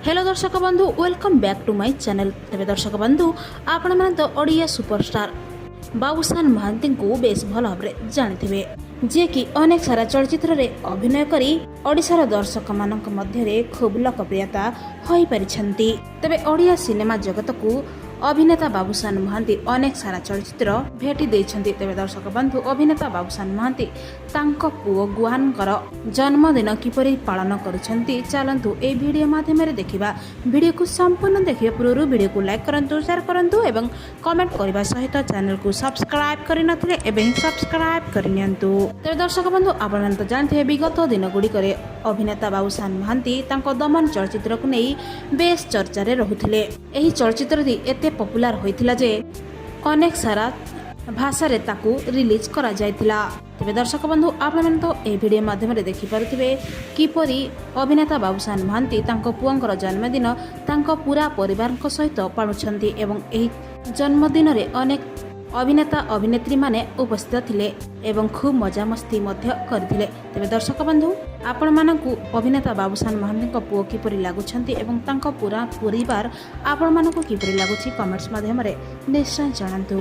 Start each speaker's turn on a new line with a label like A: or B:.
A: Hello ଦର୍ଶକ ବନ୍ଧୁ, welcome back to my channel। ତେବେ ଦର୍ଶକ ବନ୍ଧୁ, ଆପଣମାନେ ତ ଓଡ଼ିଆ ସୁପରଷ୍ଟାର ବାବୁସାନ ମହାନ୍ତିଙ୍କୁ ବେଶ ଭଲ ଭାବରେ ଜାଣିଥିବେ, ଯିଏକି ଅନେକ ସାରା ଚଳଚ୍ଚିତ୍ରରେ ଅଭିନୟ କରି ଓଡ଼ିଶାର ଦର୍ଶକମାନଙ୍କ ମଧ୍ୟରେ ଖୁବ୍ ଲୋକପ୍ରିୟତା ହୋଇପାରିଛନ୍ତି। ତେବେ ଓଡ଼ିଆ ସିନେମା ଜଗତକୁ ଅଭିନେତା ବାବୁସାନ ମହାନ୍ତି ଅନେକ ସାରା ଚଳଚ୍ଚିତ୍ର ଭେଟି ଦେଇଛନ୍ତି। ତେବେ ଦର୍ଶକ ବନ୍ଧୁ, ଅଭିନେତା ବାବୁସାନ ମହାନ୍ତି ତାଙ୍କ ପୁଅ ଗୁହାନଙ୍କର ଜନ୍ମଦିନ କିପରି ପାଳନ କରୁଛନ୍ତି, ଚାଲନ୍ତୁ ଏହି ଭିଡ଼ିଓ ମାଧ୍ୟମରେ ଦେଖିବା। ଭିଡ଼ିଓକୁ ସମ୍ପୂର୍ଣ୍ଣ ଦେଖିବା ପୂର୍ବରୁ ଭିଡ଼ିଓକୁ ଲାଇକ୍ କରନ୍ତୁ, ସେୟାର କରନ୍ତୁ ଏବଂ କମେଣ୍ଟ କରିବା ସହିତ ଚ୍ୟାନେଲକୁ ସବସ୍କ୍ରାଇବ୍ କରିନଥିଲେ ଏବେ ହିଁ ସବସ୍କ୍ରାଇବ୍ କରିନିଅନ୍ତୁ। ତେବେ ଦର୍ଶକ ବନ୍ଧୁ, ଆପଣମାନେ ତ ଜାଣିଥିବେ, ବିଗତ ଦିନଗୁଡ଼ିକରେ ଅଭିନେତା ବାବୁସାନ ମହାନ୍ତି ତାଙ୍କ ଦମନ ଚଳଚ୍ଚିତ୍ରକୁ ନେଇ ବେଶ ଚର୍ଚ୍ଚାରେ ରହୁଥିଲେ। ଏହି ଚଳଚ୍ଚିତ୍ରଟି ଏତେ ପପୁଲାର ହୋଇଥିଲା ଯେ ଅନେକ ସାରା ଭାଷାରେ ତାକୁ ରିଲିଜ୍ କରାଯାଇଥିଲା। ତେବେ ଦର୍ଶକ ବନ୍ଧୁ, ଆପଣମାନେ ତ ଏହି ଭିଡ଼ିଓ ମାଧ୍ୟମରେ ଦେଖିପାରୁଥିବେ କିପରି ଅଭିନେତା ବାବୁସାନ ମହାନ୍ତି ତାଙ୍କ ପୁଅଙ୍କର ଜନ୍ମଦିନ ତାଙ୍କ ପୁରା ପରିବାରଙ୍କ ସହିତ ପାଳୁଛନ୍ତି ଏବଂ ଏହି ଜନ୍ମଦିନରେ ଅନେକ ଅଭିନେତା ଅଭିନେତ୍ରୀମାନେ ଉପସ୍ଥିତ ଥିଲେ ଏବଂ ଖୁବ୍ ମଜାମସ୍ତି ମଧ୍ୟ କରିଥିଲେ। ତେବେ ଦର୍ଶକ ବନ୍ଧୁ, ଆପଣମାନଙ୍କୁ ଅଭିନେତା ବାବୁସାନ ମହାନ୍ତିଙ୍କ ପୁଅ କିପରି ଲାଗୁଛନ୍ତି ଏବଂ ତାଙ୍କ ପୁରା ପରିବାର ଆପଣମାନଙ୍କୁ କିପରି ଲାଗୁଛି, କମେଣ୍ଟସ୍ ମାଧ୍ୟମରେ ନିଶ୍ଚୟ ଜଣାନ୍ତୁ।